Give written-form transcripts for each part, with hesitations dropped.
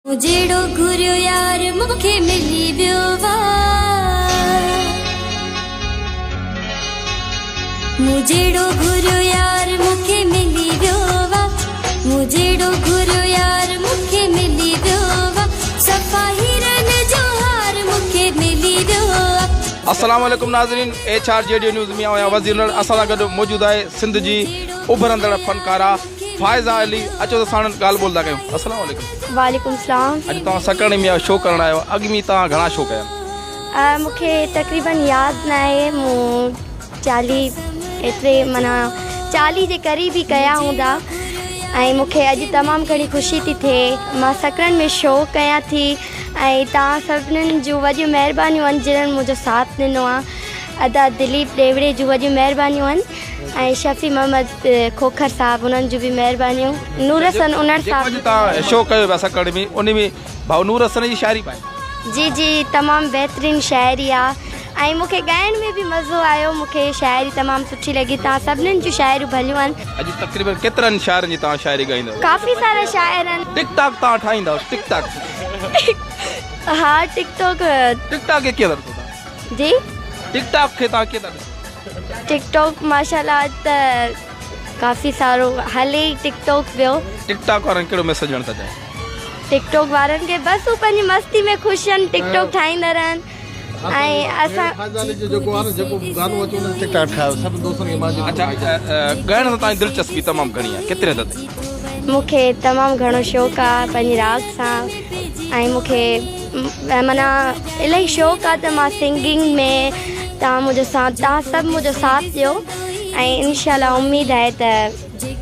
مون جهڙو گهريو يار مون کي ملي ويو آ. مون جهڙو گهريو يار مون کي ملي ويو آ. مون جهڙو گهريو يار مون کي ملي ويو آ. صفا هيرن جو هار مون کي ملي ويو آ. السلام عليڪم ناظرين ايڇ آر جي ڊي نيوز ۾ آهيان وزير انڙ اسان سان گڏ موجود آهي سنڌ جي اڀرندڙ فنڪارا فائزه علي اچو ته ساڻن ڳالهه ٻولهه ٿا ڪيون السلام عليڪم. وعليڪم السلام. اڄ توهان سڪرڻي ۾ شو ڪرڻ آيا آهيو اڳ ۾ توهان گهڻا شو ڪيا آهن؟ مون کي تقريبن ياد ناهي مون چاليهه ايتري معنيٰ چاليهه جي قريب ئي ڪيا هوندا ۽ مون کي اڄ تمام گهڻي خوشي ٿي ٿئي مان سڪرڻ ۾ شو ڪيان ٿي ۽ توهان سڀنن جون وڏيون مهربانيون آهن جنھن منهنجو ساٿ ڏنو آهي ادا دليپ ڏيوڙي جون وڏيون مهربانيون آهن ۽ شفيع محمد کوکر صاحب انهن جون به مهربانيون نور حسن انڙ صاحب. جيڪو اڄ توهان شو ڪيو پيا سڪرنڊ ۾ ان ۾ ڀائو نور حسن جي شاعري پائي. جي جي تمام بهترين شاعري آ ۽ مون کي ڳائڻ ۾ به مزو آيو مون کي شاعري تمام سٺي لڳي توهان سڀنين جون شاعريون ڀليون آهن. اڄ تقريبن ڪيترن شاعرن جي توهان شاعري ڳائيندؤ. ڪافي سارا شاعر آهن. ٽڪ ٽاڪ توهان ٺاهيندؤ ٽڪ ٽاڪ. ها ٽڪ ٽاڪ. ٽڪ ٽاڪ کي ڪيئن ٿا ڏسو توهان. جي. ٽڪ ٽاڪ کي توهان ڪيئن ٿا ڏسو. ٽڪ ٽاڪ ماشاءالله اڄ ته ڪافي سارو هلي ئي ٽڪ ٽاڪ پيو. ٽڪ ٽاڪ وارن کي ڪهڙو ميسيج ڏيڻ ٿا چاهيو؟ ٽڪ ٽاڪ وارن کي بس هو پنهنجي مستي ۾ خوش آهن ٽڪ ٽاڪ ٺاهيندا رهن ۽ اسان اڇا ڳائڻ سان توهان جي دلچسپي تمام گهڻي آهي ڪيتري حد تائين؟ مون کي تمام گهڻو شوق آهي پنهنجي راڳ سان ۽ مون کي معنيٰ الاهي شوق آ ته مان سنگنگ ۾ توهان منهنجو ساٿ توهان سڀ منهنجو ساٿ ڏيو ۽ انشاء الله اميد آهي ته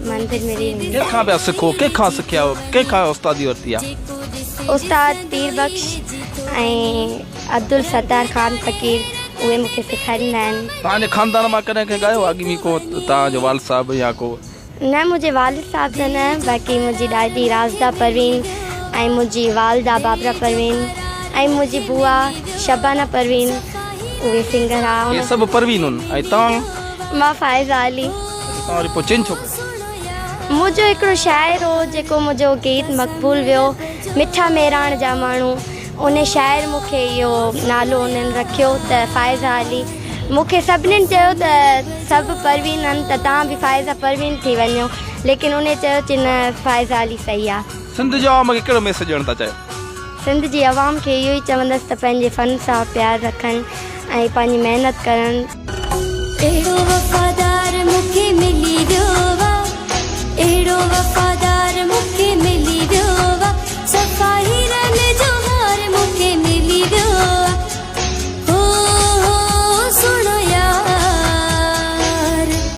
منزل ملي ويندي. ڪنهن کان پيا سکو ڪنهن کان سکيا آهيو ڪنهن کان استادي ورتي آهي؟ استاد پير بخش ۽ عبدالستار خان فقير اهي مون کي سيکاريندا آهن. توهان جي خاندان مان ڪڏهن ڪنهن ڳايو اڳ ۾ ڪو توهان جو والد صاحب يا ڪو؟ نه منهنجي والد صاحب ته نه باقي منهنجي ڏاڏي رازده پروين ۽ منهنجي والده بابره پروين ۽ منهنجي بوا شبانه پروين اهي سنگر ها. اهي سڀ پروين هن ۽ توهان؟ مان فائزه علي. اڇا توهان وري پوء چينج ڇو ڪيو؟ منهنجو هڪڙو شاعر هو جيڪو منهنجو گيت مقبول ويو مٺا مهراڻ جا ماڻهو ان شاعر مون کي اهو نالو انهن رکيو ته فائزه علي مون کي سڀنين چيو ته سڀ پروين آهن ته توهان به فائزه پروين ٿي وڃو ليڪن انهي چيو چي نه فائزه علي صحيح آ. سنڌ جي عوام کي ڪهڙو ميسيج ڏيڻ ٿا چاهيو؟ سنڌ جي عوام کي اهو ئي چوندس ته پنهنجي فن سان پيار رکن ۽ پنهنجي محنت ڪرن. اهڙو وفادار مون کي ملي ويو آ اهڙو وفادار مون کي ملي ويو آ.